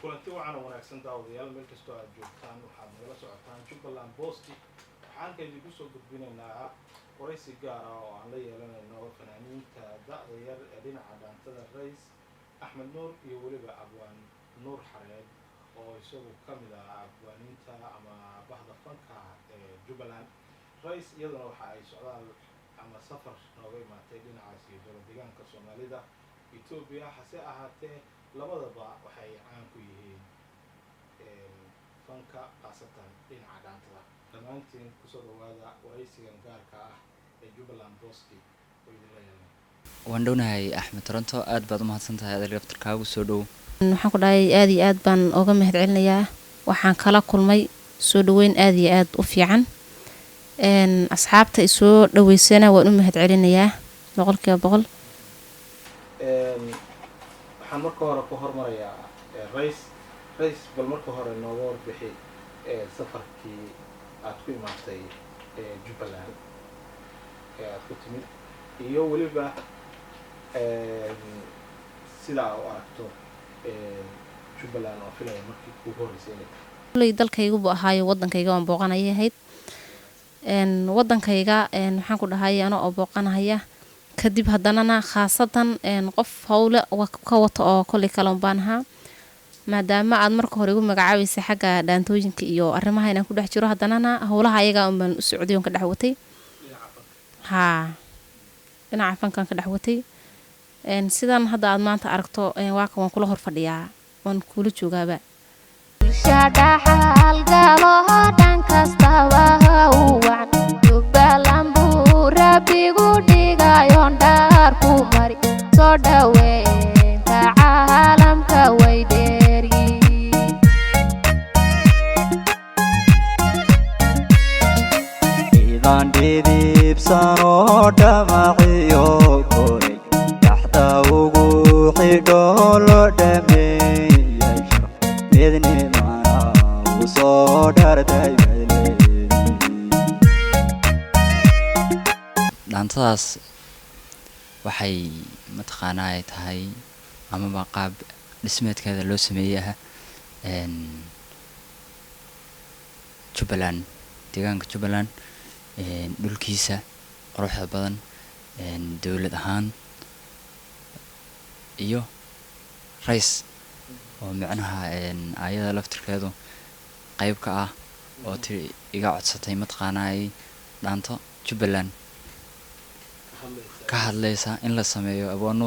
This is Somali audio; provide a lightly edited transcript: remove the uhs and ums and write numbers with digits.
Kulanti wacan oo wanaagsan, daawadayaal, meel kastoo aad joogtaan. Waxaad nagala socotaan Jubbaland Post. Waxaan halka idinku soo gudbinaynaa waraysi gaar ah oo aan la yeelanayno fanaaniinta da-da yar ee dhinaca dhaantada, Rays Axmed Nuur iyo weliba Abwaan Nuur Xareed, oo isagu ka mid ah abwaaniinta ama bahda fanka ee Jubbaland. Rays iyaduna waxa ay socdaal ama safar nooga imaatay dhinacaas iyo dowlad deegaanka Soomaalida Etoobiya. Hase ahaatee, labadaba waxay caan ku yihiin fanka, khaasatan dhinaca dhaantada. Dhammaantiin kusoo dhawaada waraysigan gaarka ah ee Jubbaland Post oo idinla yeelanay. Waan dhownahay, Axmed Toronto. Aad baad umahadsan tahay adeer, laftarkaagu soo dhow. Waxaan ku dhahay, aada iyo aad baan oga mahad celinayaa. Waxaan kala kulmay soo dhaweyn aada iyo aada u fiican. Asxaabta isoo dhaweysana waan u mahad celinayaa 100%. Waxaan marka hore ku hormarayaa Rays. Rays, bal marka hore nooga warbixi safarkii aad ku imaatay Jubbaland ee aad ku timid, iyo weliba sidaa u aragto Jubbaland oo filaya markii kugu horreysay inay tahay. Kuley dalkaygubu ahaayo, wadankayga waan booqanayay ahayd. Wadankayga waxaan ku dhahay ano oo booqanahaya, kadib haddanana khaasatan qof howle ka wato oo kolley kale un baan ahaa, maadaama aad marka hore igu magacaabeysay xagga dhaantooyinka iyo arrimaha inaan ku dhex jiro. Haddanana howlaha ayagaa un baan u socday oon ka dhex watay. Haa, dhinaca fankan ka dhex watay. Sidan hadda aad maanta aragto, waa kan, waan kula hor fadhiyaa, waan kula joogaaba. Dhaxal galo dhan kastaba ha u wacan, Jubbaland buu Rabbigu dhigayoon dhaar ku mari, soo dhaweynta caalamka way dheeryihiin. Ciidan dhidibsanoo dhamaciyo koray dhaxda ugu xidho loo dhameeyay, sharaf midnimana u soo dhartay badleedii. Dhaantadaas waxay mataqaanaa ay tahay amaba qaab dhismeedkeeda loo sameeyey ah Jubbaland, deegaanka Jubbaland, dhulkiisa quruxda badan, dowlad ahaan iyo Rays oo micnaha ayada laftirkeedu qayb ka ah oo tiri iga codsatay mataqaanaa ay dhaanto Jubbaland ka hadlaysa in la sameeyo. Abwaan.